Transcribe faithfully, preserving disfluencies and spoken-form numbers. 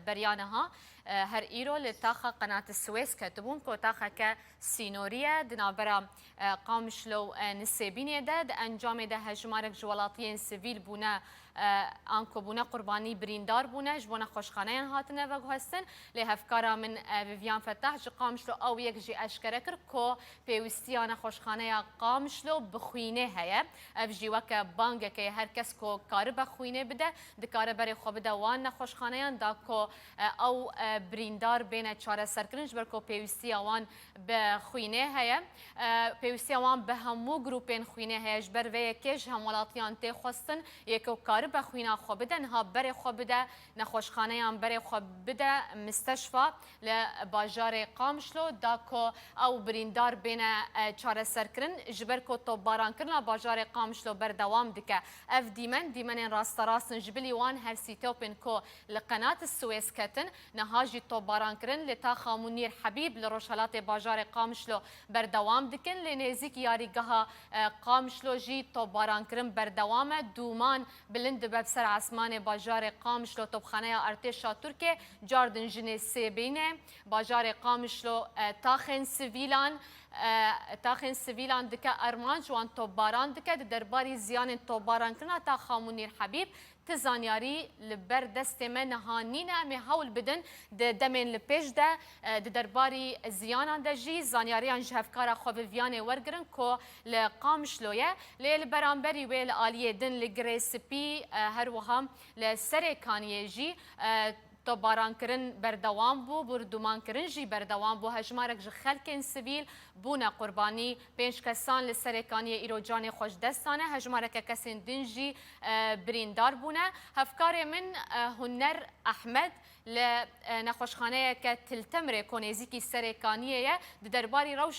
Beriya niha, e, her îro li taxa Qenat Swêz ketibûn, ku taxeke sînorî ye di navbera, e, Qamişlo û, e, Nisêbînê de. Di encamê de hejmarek ji welatiyên sivîl bûne, e, anku bûne qurbanî, birîndar bûne, ji bo nexweşxaneyan hatine veguhestin. Lê hevkara min, e, Vivian Fetah ji Qamişlo ew yek jî eşkere kir ku pêwîstiya nexweşxaneya Qamişlo bi xwînê heye. Ev jî weke bangekê ye, her kes ku karibe xwînê bide, dikare berê xwe bide wan nexweşxaneyan, da ku, e, ew, e, birîndar bêne çareserkirin, ji ber ku pêwîstiya wan bi xwînê heye. E, pêwîstiya wan bi hemû grûpên xwînê heye. Ji ber vê yekê ji hemwelatiyan tê xwestin, yê ku karibe xwîna xwe bide, niha berê xwe bide nexweşxaneyan, berê xwe bide misteşfa li bajarê Qamişlo, da ku ew birîndar bêne, e, çareserkirin, ji ber ku topbarankirina bajarê Qamişlo berdewam dike. Ev dîmen, dîmenên rasterast in, ji bilî wan her sî topên ku li Qenat Swêz ketin, niha jî topbarankirin li taxa Munîr Hebîb li rojhelatê bajarê Qamişlo berdewam dikin. Lê nêzîk yarîgeha, e, Qamişlo jî topbarankirin berdewam e. Dûman bilind dibe bi ser esmanê bajarê Qamişlo. Topxaneya artêşa Tirkê cardin ji Nisêbînê, bajarê Qamişlo, e, taxên sivîlan, e, taxên sivîlan dike armanc, wan topbaran dike. Di derbarî ziyanên topbarankirina taxa Munîr Hebîb ti zanyarî li ber destê me niha nîne. Em ê hewl bidin di demên li pêş de, e, di derbarî ziyanan de jî zanyariyan ji hevkara xwe Vivianê wergirin ku li Qamişlo ye. Lê li beramberî wê li aliyê din li Girê Spî, e, her wiha li Serê Kaniyê jî, e, topbarankirin berdewam bû, bordûmankirin jî berdewam bû. Hejmarek ji xelkên sivîl bûne qurbanî. Pênc kesan li Serê Kaniyê îro canê xwe ji dest dane. Hejmareke kesên din jî, e, birîndar bûne. Hevkarê min, e, Huner Ehmed li, e, nexweşxaneyeke Til Temirê ku nêzîkî Serê Kaniyê ye, di derbarî rewş